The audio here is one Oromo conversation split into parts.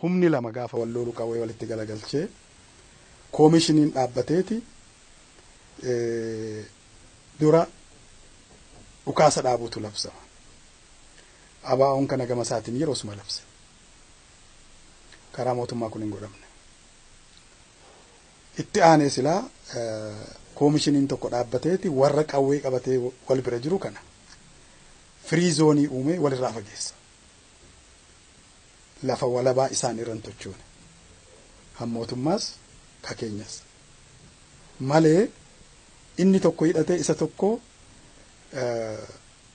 Humni lama gaafa wal lolu qawwee walitti galagalchee koomishiniin dhaabbateeti dura dhukaasa dhaabuutu labsama. ABO'n kana gama isaatiin yeroo suma labse. Karaa mootummaa kun hin godhamne. Itti aanee silaa koomishiniin tokko dhaabbateeti warra qawwee qabatee wal bira jiru kana free zone uumee walirraa fageessa. Lafa walabaa isaan irra hin tochoone. Han mootummaas ka keenyas. Malee inni tokko hidhatee isa tokko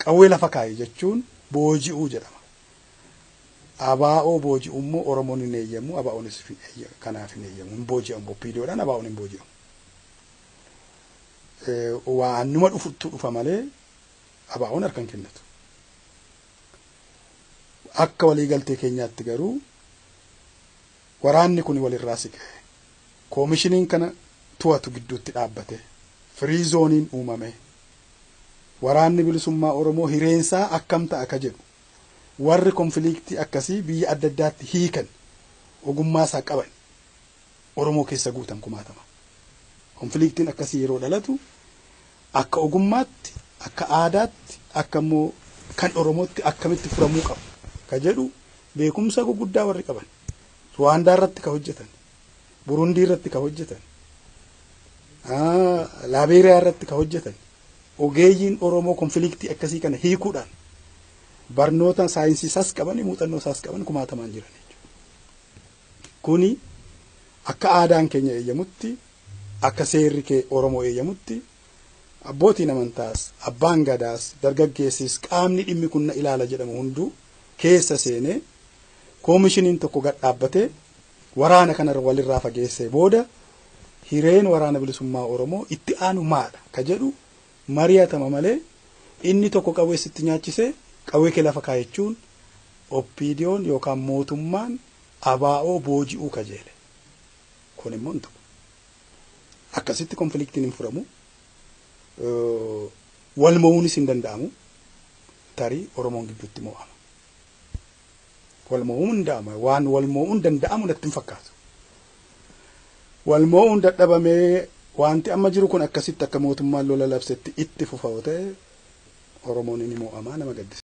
qawwee lafa kaa'e jechuun booji'uu jedhama. ABO booji'u immoo Oromoon hin eeyyamu, ABO'nis kanaaf hin eeyyamu. Hin booji'amu. OPDOdhaan ABO'n hin booji'amu. Waan numa dhufutu dhufa malee ABO'n harka hin kennatu. Akka waliigaltee keenyaatti garuu waraanni kun walirraa siqe. Koomishiniin kana to'atu gidduutti dhaabbate. Free zoneiin uumame. Waraanni bilisummaa Oromoo hireensaa akkam ta'a ka jedhu. Warri conflictii akkasii biyya adda addaatti hiikan ogummaa isaa qaban Oromoo keessa guutan kumaatama. Conflictiin akkasii yeroo dhalatu akka ogummaatti, akka aadaatti, akka immoo kan Oromootti akkamitti furamuu qabu ka jedhu beekumsa guguddaa warri qaban. Ruwaandaa irratti ka hojjetan, Burundii irratti ka hojjetan, Laabeeriyaa irratti ka hojjetan. Ogeeyyiin Oromoo conflictii akkasii kana hiikuudhaan barnoota saayinsii isaas qaban, muuxannoo isaas qaban kumaatamaan jiran jechuudha. Kuni akka aadaan keenya eeyyamutti, akka seerri kee Oromoo eeyyamutti, abbootiin amantaas, abbaan gadaas, dargaggeessis, qaamni dhimmi kun na ilaala jedhamu hunduu keessa seenee koomishiniin tokko gad dhaabbatee waraana kanarra walirraa fageessee booda hireen waraana bilisummaa Oromoo itti aanu maadha ka jedhu mari'atama malee inni tokko qawwee sitti nyaachisee qawwee kee lafa kaayachuun OPDO'n yookaan mootummaan ABO booji'uu kajeele. Kun immoo hin ta'u. Akkasitti conflictiin hin furamu. Wal mo'uunis hin danda'amu. Tarii Oromoon gidduutti mo'ama. Wal mo'uun hin danda'ama. Waan wal mo'uun danda'amu natti hin fakkaatu. Wal mo'uun dadhabamee wanti amma jiru kun akkasitti akka mootummaan lola labsetti itti fufa yoo ta'e, Oromoon ni mo'amaa, nama gaddisiisa.